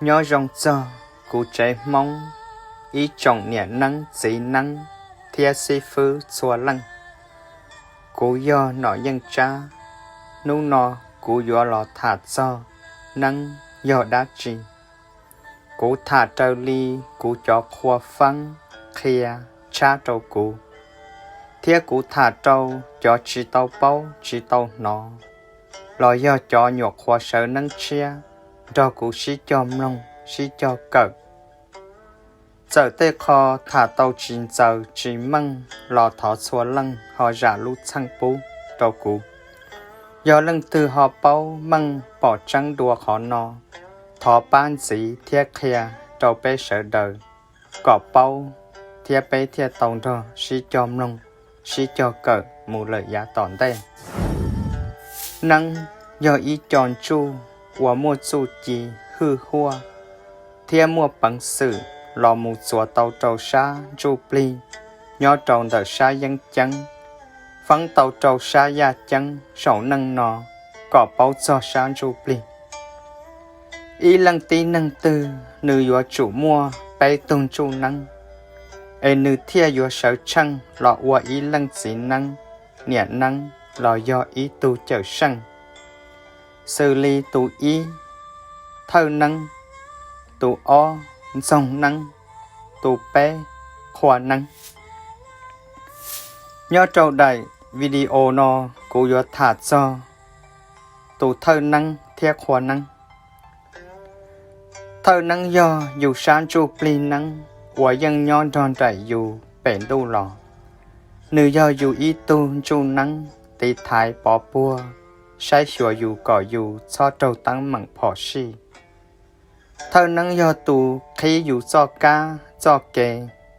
Nyob zoo txog kuv tsev Hmoob, ib tsoom niam neeb txiv neeb thiab xib fwb txhua leej. Kuv yog Nom Yeej Tsab. Hnub no kuv yuav los tham txog neeb yog dab tsi. Kuv tham raws li kuv cov qhua fab qhia tshab rau kuv, thiab kuv tham rau cov tsis tau paub tsis tau hnov los yog cov nyuam qhuav sawv neeb tshiab nrog kuv sib cog mloog sib cog kawm. Txawm tej qho tham tau tsis ntxaws tsis meej los thov txhua leej ho zam lub txim pub rau kuv. Yog leej twg ho paub meej pom tseeb dua qhov no, thov pab ntxiv thiab qhia rau peb sawv daws kom paub thiab peb thiaj tau nrog sib cog mloog sib cog kawm mus lawm yav tom ntej. Neeb yog ib co ntsuj uas muaj txuj ci hwj huaj thiab muaj peev xwm los mus txuas tau rau sab ntsuj plig nyob rau ntawm sab yeeb ceeb, feeb tau rau sab yaj ceeb saum neej no kom paub txog sab ntsuj plig. Ib leej tib neeg twg nws yuav tsum muaj peb tug ntsuj neeb, es nws thiaj yuav sawv tsheej los ua ib leej txiv neeb, niam neeb los yog ib tug cawm seej, xws li tus ib, thawj neeb, tus ob, ntxoog neeb, tus peb, qhua neeb. Nyob rau daim video no, kuv yuav tham txog tus thawj neeb thiab qhua neeb. Thawj neeb yog yus sab ntsuj plig neeb uas yeej nyob nrog nraim yus pem ntuj los. Nws yog yus ib tug ntsuj neeb tiv thaiv pov puag, saib xyuas yus kom yus txhob raug teeb meem phom sij. Thawj neeb yog tus qhib yus txoj kab txoj ke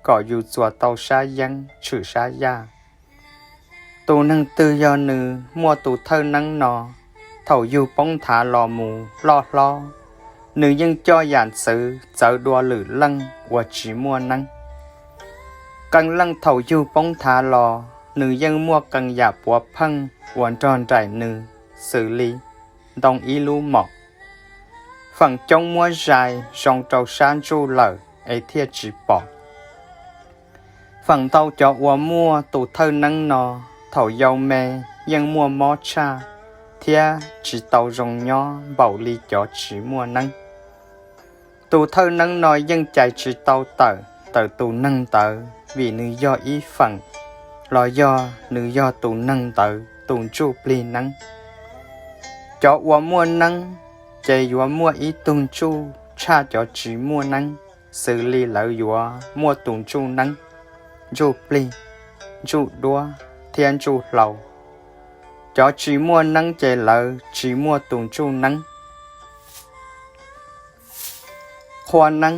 kom yus txuas tau sab yeeb tshwm sab yaj. Tus neeg twg yog nws muaj tus thawj neeb no, thaum yug poob nthav los mus loj hlob, nws yeej coj yam ntxwv txawv dua lwm leej uas tsis muaj neeb. Qee leej thaum yug poob nthav los, nws yeej muaj qee yam puav pheej uas nrog nraim nws, xws li ntoo ib lub mom. Feem coob muab zais zoo rau sab ntsuj lawm es thiaj tsis pom. Feem ntau cov uas muaj tus thawj neeb no, thaum yau me yeej muaj mob tshaj thiab tsis tau zoo nyob npaum li cov tsis muaj neeb. Tus thawj neeb no yeej cais tsis tau tawm ntawm tus neeg ntawd vim nws yog ib feem, los yog nws yog tus neeg ntawd tus ntsuj plig neeb. Cov uas muaj neeb ces yuav muaj ib tug ntsuj tshaj cov tsis muaj neeb, xws li lawv yuav muaj tus ntsuj neeb, ntsuj plig, ntsuj duab thiab ntsuj hlau. Cov tsis muaj neeb ces lawv tsis muaj tus ntsuj neeb. Qhua neeb.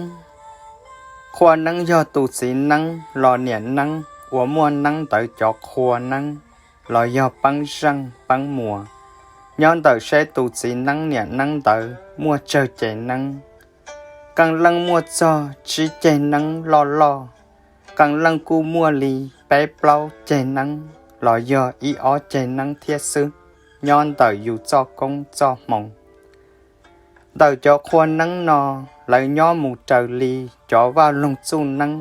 Qhua neeb yog tus txiv neeb los niam neeb uas muaj neeb ntawd cov qhua neeb los yog peeb zeej peeb muas, nyob ntawm seb tus txiv neeb niam neeb ntawd muaj tsawg cev neeb. Qee leej muaj txog tsib ceg neeb loj loj, qee leej kuj muaj li peb plaub ceg neeb los yog ib ob ceg neeb thiab xwb, nyob ntawm yus txoj koob txoj hmoov. Ntawm cov qhua neeb no, lawv nyob mus raws li cov vaj loog txuj neeb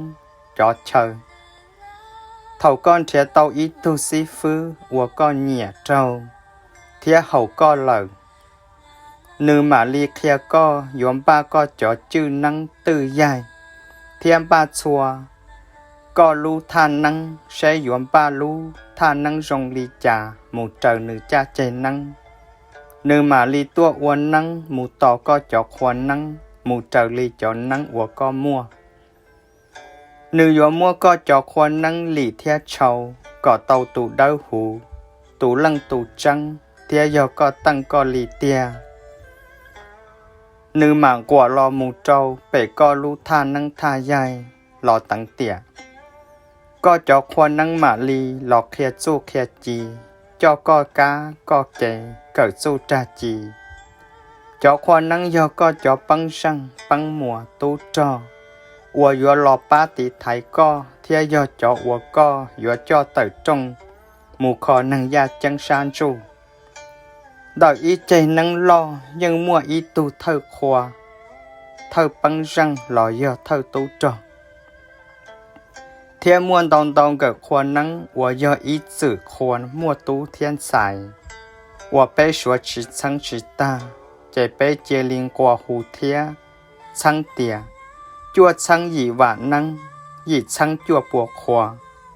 cov chaw. Thaum koj nrhiav tau ib tug xib fwb uas koj nyiam raug thiab haum koj lawm, nws mam li qhia koj yuav npaj koj cov cwj neeb twj yaig thiab npaj txhua koj lub thaj neeb, seb yuav npaj lub thaj neeb zoo li cas mus raws nws caj ceg neeb. Nws mam li tuaj ua neeb mus tos koj cov qhua neeb mus raws li cov neeb uas koj muaj. Nws yuav muab koj cov qhua neeb lim thiab tshau kom tau tus dawb huv, tus leej tus tseeb thiab yog koj teej koj li tiag. Nws mam nquam los mus rau pem koj lub thaj neeb thaj yaig los teev tiam. Koj cov qhua neeb mam li los qhia txuj qhia ci, coj koj kab koj ke, kawm txuj rag ci. Cov qhua neeb yog koj cov peeb zeej peeb muas tub rog uas yuav los pab tiv thaiv koj thiab yog cov uas koj yuav coj tawm rooj mus kho neeg yaj ceeb sab ntsuj. Ntawm ib ceg neeb loj yeej muaj ib tug thawj qhua, thawj peeb zeej los yog thawj tub rog. Thiab muaj ntau ntau nkawm qhua neeb uas yog ib txwm qhua muaj tub thiab ntxhais, uas peb suav tsis txheeb tsis tag, ces peb cia li nqua hu thiab txheeb tias cuaj txheeb yim vam neeb, yim txheeb cuaj pua qhua,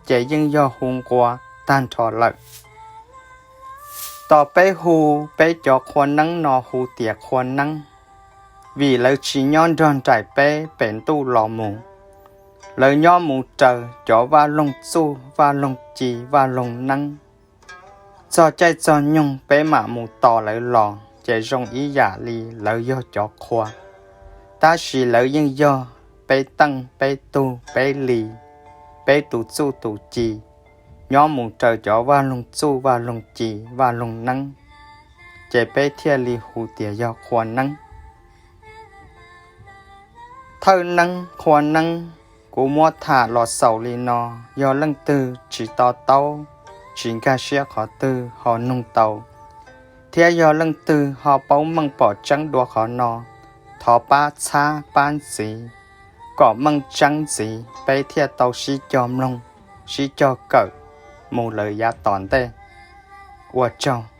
ces yeej yog hu nqua tag nrho lawm. Tos peb hu peb cov qhua neeb no hu tias qhua neeb, vim lawv tsis nyob nrog nraim peb pem ntuj los mus. Lawv nyob mus raws cov vaj loog txuj vaj loog ci vaj loog neeb. Txog caij txog nyoog peb mam mus tos lawv los ces zoo ib yam li lawv yog cov qhua, tab sis lawv yeej yog peb teej peb tug peb li, peb tus txuj tus ci, nyob mus raws cov vaj loog txuj vaj loog ci vaj loog neeb, ces peb thiaj li hu tias yog qhua neeb. Thawj neeb qhua neeb, kuv muab tham los xaus li no, yog leej twg tsis to taub, tsis nkag siab qhov twg ho nug tau, thiab yog leej twg ho paub meej pom tseeb dua qhov no, thov pab txhab pab ntxiv, kom meej tseeb ntxiv peb thiaj tau sib cog mloog, sib cog kawm mus lawm yav tom ntej. Ua tsaug.